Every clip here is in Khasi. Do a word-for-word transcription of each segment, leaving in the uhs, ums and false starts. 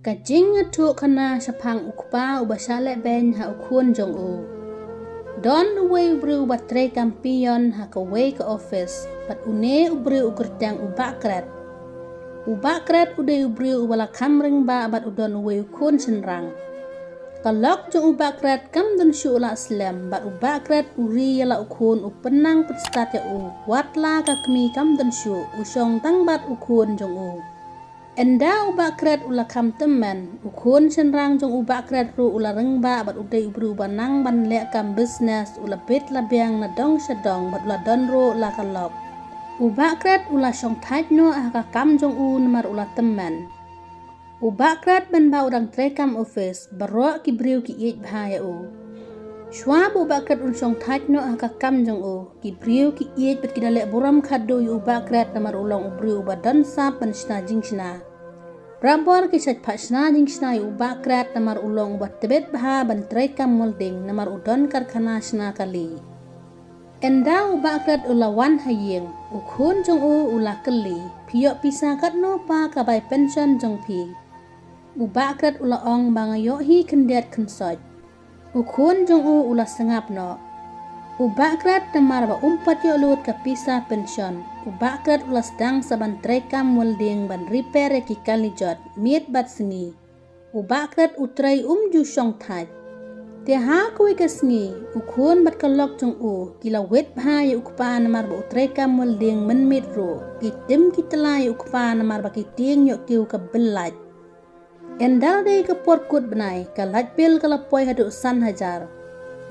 Ka jingïathuh khana shaphang u kpa uba shah leh beiñ ha u khun jong u. Don uwei u briew uba trei kam peon ha kawei ka office, bad une u briew u kyrteng u Bah Kret. U Bah Kret u dei u briew uba la kham rangbah bad u don uwei u khun shynrang. Ka lok jong u Bah Kret kam don shuh u la slem, bad u Bah Kret u ri ïa la u khun, u pynnang pynstad ïa u, wat la ka kmie kam don shuh, u shong tang bad u khun jong u. Ynda u Bah Kret u la kham tymmen, u khun shynrang jong u Bah Kret ruh u la rangbah bad u dei u briew uba nang ban leh kam business, u la bit la biang na dong sha dong bad u la don ruh la ka lok. U Bah Kret u la shong thait noh ha ka kam jong u namar u la tymmen. U Bah Kret mynba u dang trei kam office, baroh ki briew ki ïeit bha ïa u. Shuwa ba u Bah Kret un shong thait noh ha ka kam jong u, ki briew ki ïeit bad ki da leh burom khadduh ïa u Bah Kret namar u long u briew uba don sap ban shna jingshna. Barabor ki shait phah shna jingshna ïa u Bah Kret namar u long uba tbit bha ban trei kam welding namar u don karkhana shna kali. Ynda u Bah Kret u la wan ha ïing, u khun jong u u la kylli, "Phi ïoh pisa katno pa ka bai pension jong phi?" U Bah Kret u la ong ba, "Nga ïoh hi khyndiat khynsoit." U khun jong u u la sngap noh. U Bah Kret namar ba um pat ïoh lut ka pisa pension, u Bah Kret u la sdang sa ban trei kam welding ban repair ïa ki kali jot, miet bad sngi. U Bah Kret u trei um ju shong thait. Te ha kawei ka sngi, u khun bad ka lok jong u ki la wit bha ïa u kpa namar ba u trei kam welding mynmiet ruh, ki tim ki tla ïa u kpa namar ba ki tieng ïoh kiew ka bill light. Ynda la dei ka por kut bnai, ka light bill ka la poi haduh san hajar.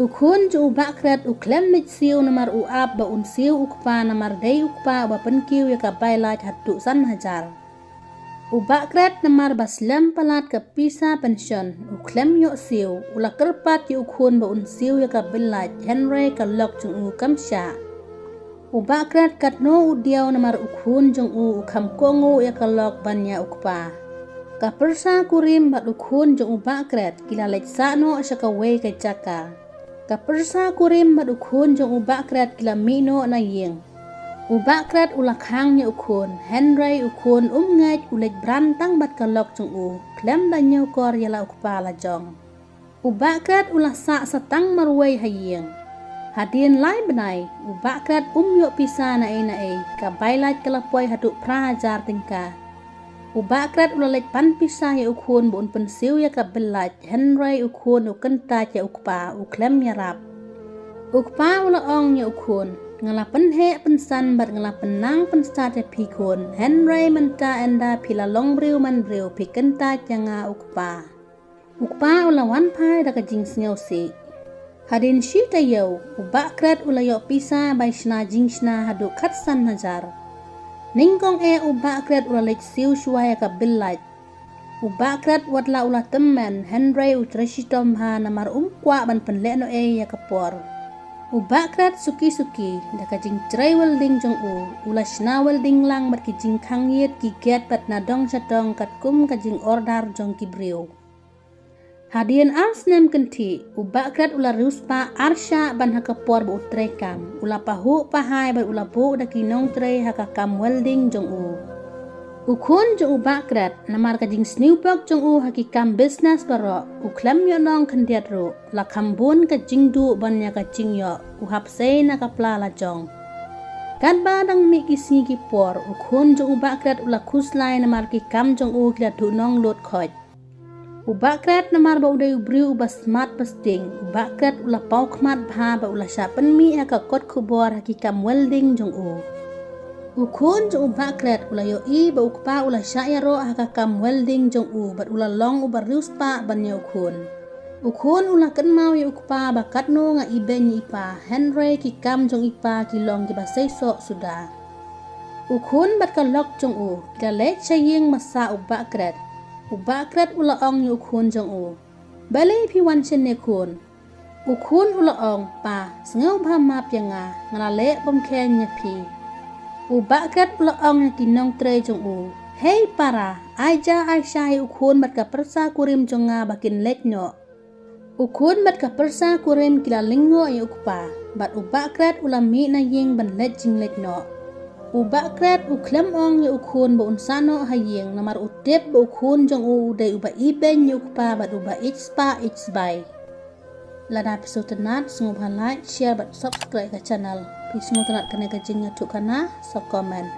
U khun jong u Bah Kret u khlem leit siew namar u ap ba un siew u kpa namar dei u kpa uba pynkiew ïa ka bill light haduh san hajar. U Bah Kret namar ba slem palat ka pisa pension, u khlem ïoh siew, u la kyrpad ïa u khun ba un siew ïa ka bill light, hynrei ka lok jong u kam shah. U Bah Kret katno u diaw namar u khun jong u u kham kohnguh ïa ka lok ban ïa u kpa. Ka pyrsa kurim bad u khun jong u Bah Kret ki la leit sah noh sha kawei ka jaka. Ka pyrsa kurim bad u khun jong u Bah Kret ki la mih noh na ïing. U Bah Kret u la khang ïa u khun, hynrei u khun um ngeit, u leit bran tang bad ka lok jong u, khlem da ñiewkor ïa la u kpa la jong. U Bah Kret u la sah sa tang marwei ha ïing. Hadien lai bnai, u Bah Kret um ïoh pisa na ei na ei, ka bill light ka la poi haduh phra hajar tyngka. U Bah Kret u la leit pan pisa ïa u khun ba un pynsiew ïa ka bill light, hynrei u khun u kyntait ïa u kpa, u khlem ïarap. U kpa u la ong ïa u khun, "Nga la pynheh pynsan bad nga la pynnang pynstad ïa phi khun, hynrei mynta ynda phi la long briew man briew phi kyntait ïa nga u kpa." U kpa u la wan phai da ka jingsngewsih. Hadien shi taïew, u Bah Kret u la ïoh pisa bai shna jingshna haduh khatsan hajar. Nyngkong eh u Bah Kret u la leit siew shuwa ïa ka bill light. U Bah Kret wat la u la tymmen, hynrei u trei shitom bha namar um kwah ban pynlehnohei ïa ka por. U Bah Kret suki suki, da ka jingtrei welding jong u, u la shna welding lang bad ki jingkhang ïit ki gate bad na dong sha dong katkum ka jingorder jong ki briew. Hadien ar snem kynthih, u Bah Kret u la riewspah ar shah ban ha ka por ba u trei kam, u la pahuh pahai bad u la buh da ki nongtrei ha ka kam welding jong u. U khun jong u Bah Kret, namar ka jingsniew bok jong u ha ki kam business baroh, u khlem ïoh nong khyndiat ruh, la kham bun ka jingduh ban ïa ka jingïoh, u hap sei na ka pla la jong. Katba dang mih ki sngi ki por, u khun jong u Bah Kret u la khuslai namar ki kam jong u ki la duhnong lut khoit. U Bah Kret namar ba u dei u briew uba smat ba sting, u Bah Kret u la paw khmat bha bad u la shah pynmih ha ka kot khubor ha ki kam welding jong u. U khun jong u Bah Kret u la ïohi ba u kpa u la shah ïaroh ha ka kam welding jong u bad u la long uba riewspah ban ïa u khun. U khun u la kynmaw ïa u kpa ba katno nga ibeiñ ïa i pa, hynrei ki kam jong i pa ki long kiba seisoh suda. U khun bad ka lok jong u ki la leit sha ïing ba sah u Bah Kret. U Bah Kret u la ong ïa u khun jong u, "Balei phi wan shane khun?" U khun u la ong, "Pa, sngewbha map ïa nga, nga la leh bymkheiñ ïa phi." U Bah Kret u la ong ïa ki nongtrei jong u, "Hei para, ai ja ai sha ïa u khun bad ka pyrsa kurim jong nga ba kin leit noh." U khun bad ka pyrsa kurim ki la lyngngoh ïa u kpa, bad u Bah Kret u la mih na ïing ban leit jingleit noh. U Bah Kret u khlem ong ïa u khun ba un sah noh ha ïing namar u tip ba u khun jong u u dei uba ibeiñ ïa u kpa bad uba ïeit spah ïeit sbai. Lada phi sngewtynnat, sngewbha like, share bad subscribe ka channel. Phi sngewtynnat kane ka jingïathuhkhana, sa comment.